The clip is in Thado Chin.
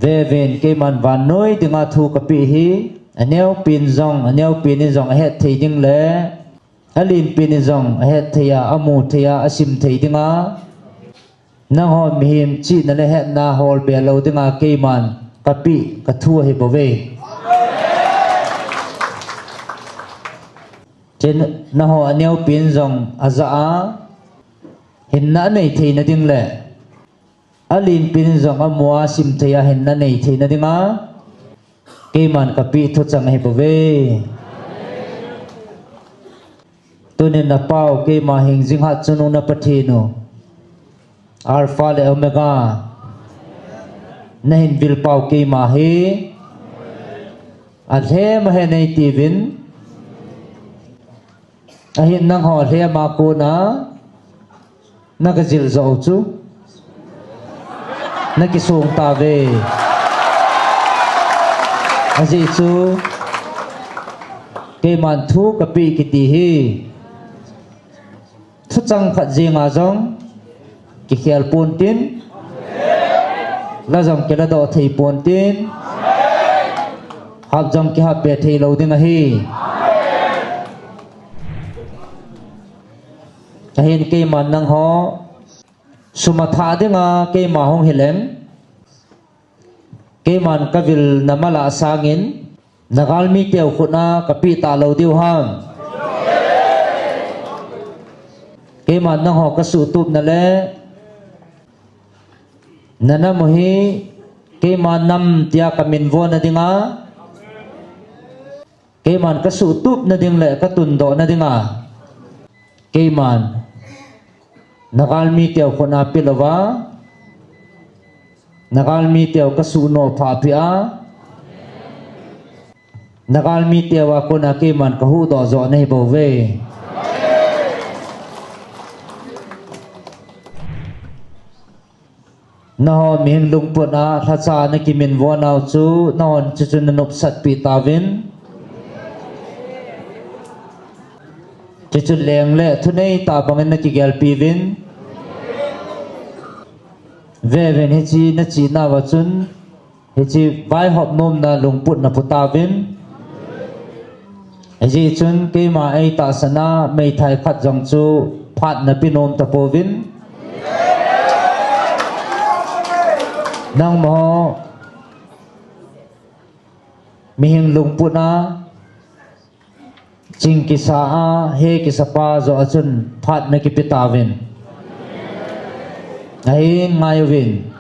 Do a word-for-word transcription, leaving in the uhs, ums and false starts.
Vevin keiman vannoi dinga thu kapeh hi, aneopen jong, aneopen in jong ahet thei ding le, alenpen in jong ahet thei a, amu thei a, asim thei dinga, nangho mihem chihna le hetna holbe lou dinga keiman kapeh kathu ahibouve. Chun nangho aneopen jong ajah a, hinna anei theina ding le, alenpen in jong amu a, asim thei a, hinna anei theina dinga keiman kapeh thuchang ahibouve. Tunin napao keima hingjing hatchungnung na Pathen u, Alpha le Omega, nahin vilpau keima hi, alhem ahen eitiuvin, ahin nangho lhem a kona nakajil joh u chu nakisong tauve. Ajeh chu keiman thu kapeh kiti hi, thuchang khat jenga jong kikhel pontin, la jong kiladoh thei pontin, hap jong kihapbe thei lou ding ahi. Ahin keiman nangho sum athah dinga keima hung hileng, keiman kavilna mala sangin nagalmi teu khut a kapeh talou diu ham? Keiman nangho kasuhtupna le nanam u hi keima nam tia kaminvona dinga, keiman kasuhtupna ding le katundohna dinga, keiman nagalmi teu khut a pelouva, nagalmi teu kasuhnoh phah peh a, nagalmi teu a kona keiman kahuhdoh joh nahibouve. Nangho mihem lungput a lhacha nakiminvonau chu nanghon chuchu nanopsatpeh tauvin, chuchu leng le thuneitah bangin nakigelpiuvin, vevin hiche nachihna uva chun hiche vaihop nomna lungput napu tauvin, hijeh chun keima eitahsan a meithai khat jong chu phat nape nom tapouvin, nangho mihem lungput a ching kisa a he kisapa joh a chun phat nakipe tauvin, ahin ngaiuvin.